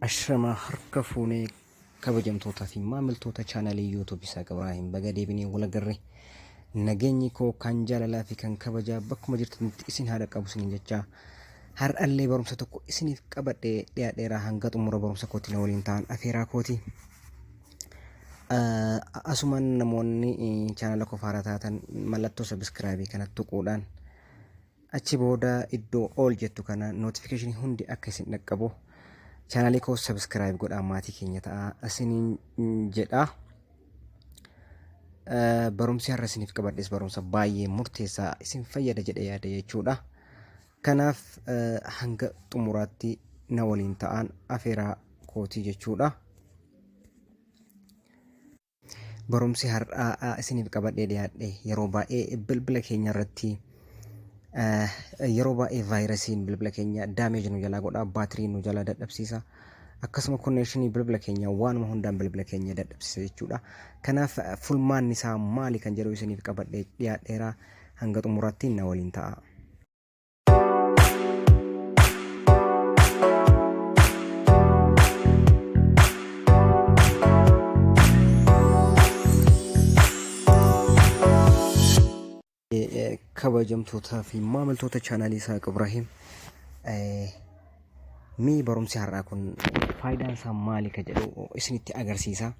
Ashamaa harka fuunee, kabajamtootaa fi maamiltoota chaanalii YouTube Isaaq Ibraahim, baga deebinee wal agarre. Nageenyi koo kan jaalalaa fi kan kabajaa bakkuma jirtanitti isin haadha qabu isiniin jechaa, har'allee barumsa tokko isiniif qabadhee dhiyaadheera. Hanga xumura barumsa kootti na waliin ta'an afeeraa kooti. Asumaan namoonni chaanala koo faara taatan mallattoo sabiskiraabii kana tuquudhaan, achi booda iddoo all jettu kana notification hundi akka isin dhaqqabu chaanalii koo subscribe godhaa, maatii keenya ta'a isiniin jedha. Barumsi har'a isiniif qabadhes barumsa baay'ee murteessaa isin fayyada jedhee yaada jechuudha. Kanaaf hanga xumuraatti na waliin ta'aan afeeraa kootii jechuudha. Barumsi har'aa isiniif qabadhee dhiyaadhe, yeroo baay'ee bilbila keenya irratti yeroo baay'ee vaayirasiin bilbila keenya damage nu jalaa godha, baatirii nu jalaa dadhabsiisa, akkasuma konneeshinii bilbila keenya, waanuma hundaan bilbila keenya dadhabsiisa jechuudha. Kanaaf fulmaanni isaa maali kan jedhu isiniif qabadhee dhiyaadheera, hanga xumuraatti na waliin ta'a. Kabajamtootaa fi maamiltoota chaanaalii Isaaq Ibraahim, mee barumsi har'aa kun faayidaan isaa maali ka jedhu isinitti agarsiisa.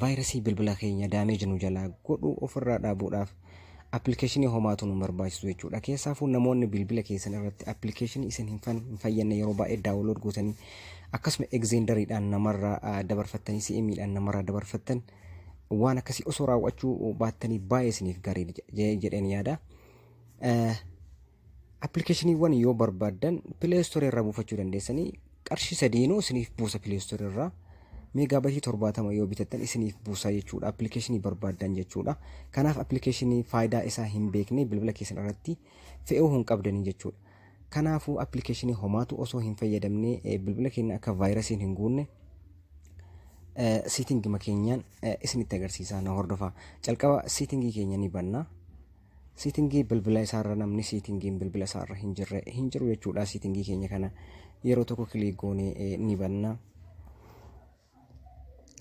Vaayirasii bilbila keenya damage nu jalaa godhu ofirraa dhaabuudhaaf appilikeeshinii homaatu nu barbaachisu jechuudha. Keessaafuu namoonni bilbila keessan irratti appilikeeshinii isin hin fayyadne yeroo baay'ee download gootanii, akkasuma egzeendariidhaan namarraa dabarfattanii, CM'dhaan namarraa dabarfattan, waan akkasii osoo raawwachuu baattanii baay'ee isiniif gaarii jedheen yaada. Appilikeeshiniiwwan yoo barbaaddan Play Store irraa buufachuu dandeessanii, qarshii sadiinuu isiniif buusa. Play Store irraa meegaabayitii 70 yoo bitattan isiniif buusa jechuudha. Appilikeeshinii barbaaddan jechuudha. Kanaaf appilikeeshinii faayidaa isaa hin beekne bilbila keessan irratti fe'uu hin qabdanii jechuudha. Kanaafuu appilikeeshinii homaatu osoo hin fayyadamne bilbila keenya akka vaayirasiin hin guunne siitingima keenyaan isinitti agarsiisaa, na hordofaa. Calqaba siitingii keenya ni banna. Siitingii bilbila isaarra namni siitingiin bilbila isaarra hin jirre hin jiru jechuudha. Siitingii keenya kana yeroo tokko click goonee ni banna.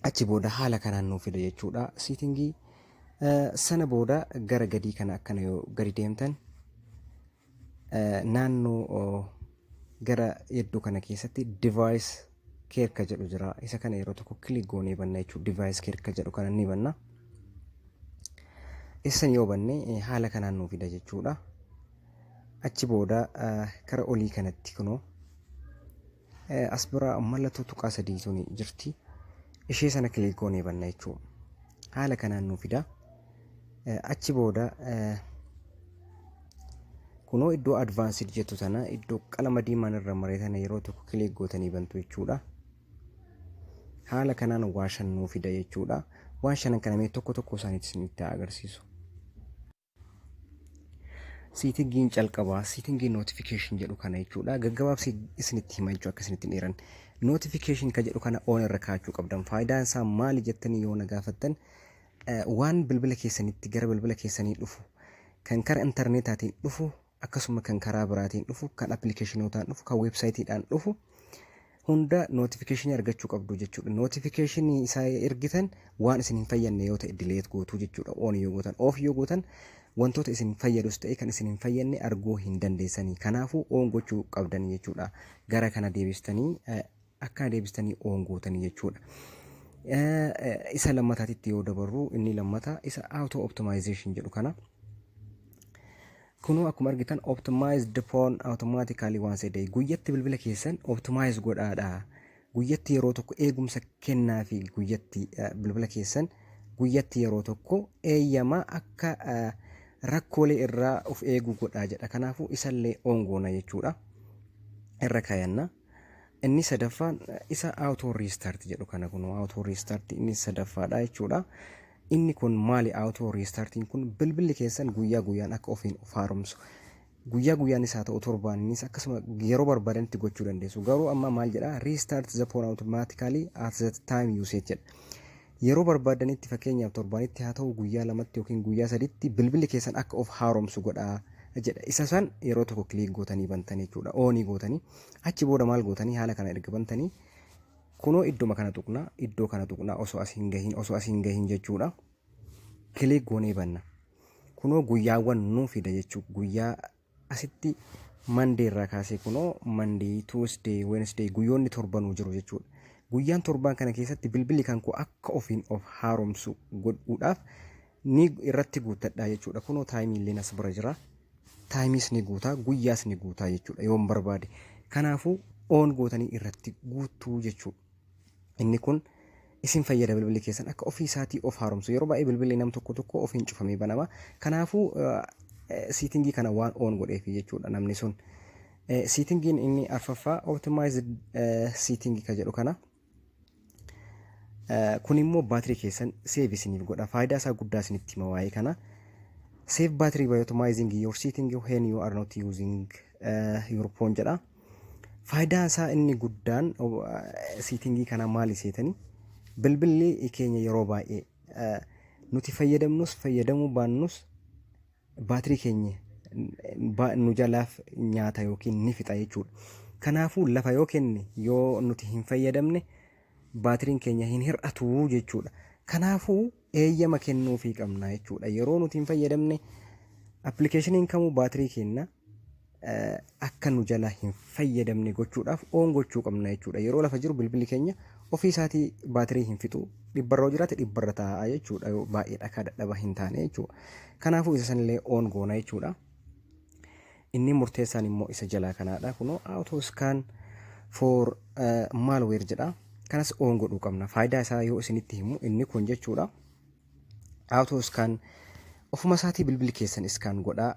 Achi booda haala kanaan nuuf fida jechuudha. Siitingii sana booda gara gadii kana akkana yoo gadi deemtan, naannoo gara hedduu kana keessatti device care ka jedhu jira. Isa kana yeroo tokko click goonee banna jechuudha. Device care ka jedhu kana ni banna. Isan yoo banne haala kanaan nuu fida jechuudha. Achi booda kara olii kanatti kunoo as bira mallattoo tuqaa sadii tuni jirti. Ishee sana click goonee banna jechuudha. Haala kanaan nuu fida. Achi booda kunoo iddoo advanced jettu tana, iddoo qalama diimaan irra maree tana yeroo tokko click gootanii bantu jechuudha. Haala kanaan waa shan nuu fida jechuudha. Waan shanan kana mee tokko tokko isaaniitti isinitti agarsiisu. Siitingiin calqabaa siitingii notification jedhu kana jechuudha. Gaggabaabsee isinitti hima jechuudha, akka isinitti hin dheeran. Notification ka jedhu kana on irra kaa'achuu qabdan. Faayidaan isaa maali jettanii yoo na gaafattan, waan bilbila keessanitti gara bilbila keessanii dhufu, kan karaa intarneetaatiin dhufu, akkasuma kan karaa biraatiin dhufu, kan appilikeeshinootaan dhufu, kan weebsaayitiidhaan dhufu hunda notification argachuu qabdu jechuudha. Notification isaa ergitan waan isin hin fayyadne yoo ta'e delete gootuu jechuudha. On yoo gootan, off yoo gootan, wantoota isin fayyadus ta'e kan isin hin fayyadne arguu hin dandeessanii. Kanaafuu on gochuu qabdanii jechuudha. Gara kana deebistanii, akkana deebistanii on gootanii jechuudha. Isa lammataatitti yoo dabarru, inni lammataa isa auto optimization jedhu kana. Kunoo akkuma argitan "optimized phone automatically once a day", guyyatti bilbila keessan optimize godhaadha. Guyyatti yeroo tokko eegumsa kennaa fi guyyatti bilbila keessan guyyatti yeroo tokko eeyyamaa akka rakkoolee irraa of eeguu godhaa jedha. Kanaafuu isallee on goona jechuudha. Irra kaayanna. Inni sadaffaan isa auto restart jedhu kana. Kunoo auto restart inni sadaffaadha jechuudha. Inni kun maali? Auto restartiin kun bilbilli keessan guyyaa guyyaan akka ofiin of haaromsu. Guyyaa guyyaanis haa ta'u, torbaanis, akkasuma yeroo barbaadanitti gochuu dandeessu. Garuu amma maal jedhaa? "Restart the phone automatically at the time you set" jedha. Yeroo barbaadanitti, fakkeenyaaf torbaanitti haa ta'u, guyyaa lamatti yookiin guyyaa saditti bilbilli keessan akka of haaromsu godhaa. jedha. Isa san yeroo tokko click gootanii bantan jechuudha. On gootanii achi booda maal gootanii? Haala kana erga bantanii, kunoo idduma kana tuqnaa, iddoo kana tuqnaa, osoo as hin gahin jechuudha. Click goonee banna. Kunoo guyyaawwan nuu fida jechuudha. Guyyaa asitti Monday irraa kaasee, kunoo Monday, Tuesday, Wednesday, guyyoonni torbanuu jiru jechuudha. Guyyaan torban kana keessatti bilbilli kan koo akka ofiin of haaromsu godhuudhaaf ni irratti guuttadha jechuudha. Kunoo time illee as bira jira. Time-is ni guutaa, guyyaas ni guutaa jechuudha yoon barbaade. Kanaafuu on gootanii irratti guutuu jechuudha. Inni kun isin fayyada, bilbilli keessan akka ofii isaatii of haaromsu. Yeroo baay'ee bilbilli nam tokko tokko ofiin cufamee banama. Kanaafuu setting kana waan on godheef jechuudha namni sun. Settingiin inni arfaffaa optimized setting ka jedhu kana. Kun immoo baatirii keessan save isiniif godha. Faayidaa isaa guddaa isinitti hima waa'ee kana. Save battery by optimizing your setting when you are not using your phone jedha. Faayidaan isaa inni guddaan setting kana maali seetanii? Bilbilli keenya yeroo baay'ee nuti fayyadamnus fayyadamuu baannus baatirii keenya nu jalaaf nyaata yookiin ni fixa jechuudha. Kanaafuu lafa yoo kenne, yoo nuti hin fayyadamne, baatiriin keenya hin hir'atu jechuudha. Kanaafuu eeyyama kennuufii qabna jechuudha. Yeroo nuti hin fayyadamne applicationiin kamuu baatirii keenya akka nu jala hin fayyadamne gochuudhaaf on gochuu qabna jechuudha. Yeroo lafa jiru bilbilli keenya ofii isaatii baatirii hin fixu. 100rra yoo jiraate 100rra taa'a jechuudha. Yoo baay'ee dhakaa dadhaba hin taane jechuudha. Kanaafuu isa sanillee on goona jechuudha. Inni murteessaan immoo isa jalaa kanaadha. Kunoo auto scan for malware jedha. Kanas on godhuu qabna. Faayidaa isaa yoo isinitti himu, inni kun jechuudha. Auto scan ofuma isaatii bilbilli keessan scan godhaa.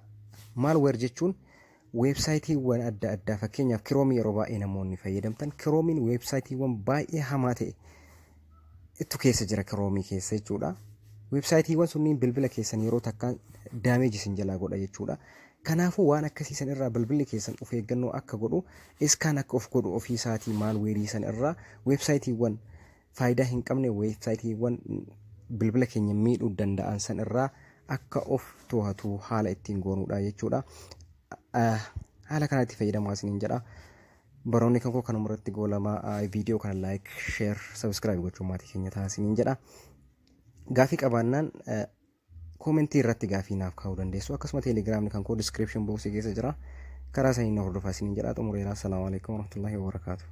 Malware jechuun websiteiiwwan adda addaa, fakkeenyaaf Chrome yeroo baay'ee namoonni fayyadamtan, Chromeiin websiteiiwwan baay'ee hamaa ta'e ittu keessa jira Chrome keessa jechuudha. Websiteiiwwan sunniin bilbila keessan yeroo takkaan damage isin jalaa godha jechuudha. Kanaafuu waan akkasiisan irraa bilbilli keessan of eeggannoo akka godhu, scan akka of godhu, ofii isaatii malware san irraa, websiteiiwwan faayidaa hin qabne, websiteiiwwan bilbila keenya miidhuu danda'an san irraa akka of to'atu haala ittiin goonuudha jechuudha. Haala kanatti fayyadamaa isiniin jedha. Baroonni kan koo kanuma irratti goolamaa. Viidiyoo kana like, share, subscribe gochuun maatii keenya ta'a isiniin jedha. Gaafii qabaannaan comment irratti gaafii naaf kaa'uu dandeessu. Akkasuma Telegramni kan koo description box keessa jira. Karaa saniin na hordofaa isiniin jedha. Xumureera. Assalaamu alaikum warahmatullahi wabarakaatu.